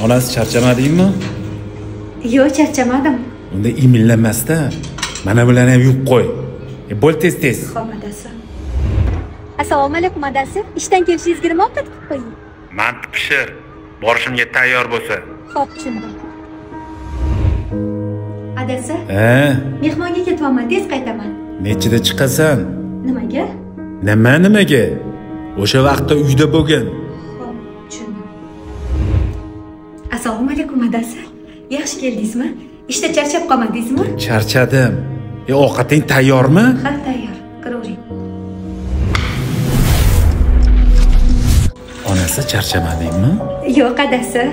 Onasi charchamadingmi? Yo'q, charchamadim. Unda imillamasda mana bularni ham yuvib qo'y. Bo'l tez-tez. Xo'p, adasi. Assalomu alaykum adasi. Ishdan kelishingizga nima ovqat qilib qo'ying? Manti pishir. Borishimga tayyor bo'lsa. Xo'p, tushundim. Adasi? Mehmonga ketyapman, tez qaytaman. Nechida chiqasan? Nimaga? Nima nimaga? O'sha vaqtda uyda bo'lgin. Xo'p, tushundim. Assalomu alaykum adasi. Yaxshi keldingizmi? Ishda charchab qolmadingizmi? Charchadim. Ovqating tayyormi? Ha, tayyor. Kiravering. Onasi charchamadingmi? Yo'q, adasi.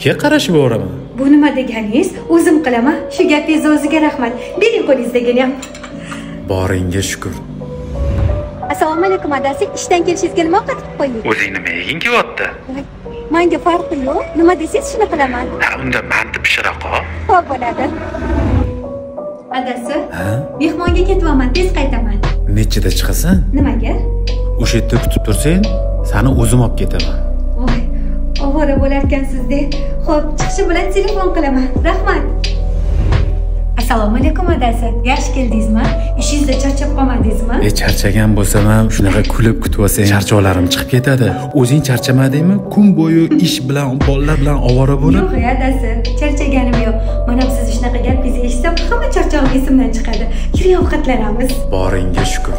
Ke qarashib boraman. Bu nima deganingiz? O'zim qilaman. Shu gapingiz o'ziga rahmat. Bering qo'lingizdagini ham. Boringga shukr. Assalomu alaykum adasi. Ishdan kelishingizga nima ovqat qilib qo'ying? O'zing nima yeging kelyapti? Menga farqi yo'q. Nima desangiz shuni qilaman. Ha, unda manti pishira qol. Xo'p bo'ladi. Adasi, mehmonga ketyapman, tez qaytaman. Nechida chiqasan? Nimaga? O'sha yerda kutib tursang, seni o'zim olib ketaman. Voy, ovora bo'larkansiz-da. Xo'p, chiqishim bilan telefon qilaman. Rahmat. Assalomu alaykum adasi. Yaxshi keldingizmi? Ishingizda charchab qolmadingizmi? Charchagan bo'lsam ham shunaqa kulib kutib olsang, charchoqlarim chiqib ketadi. O'zing charchamadingmi? Kun bo'yi ish bilan, bolalar bilan ovora bo'lib. Yo'q, adasi, charchaganim yo'q. Mana siz shunaqa gapingizni eshitsam, hamma charchog'im esimdan chiqadi. Yuring, ovqatlanamiz. Boringga shukr.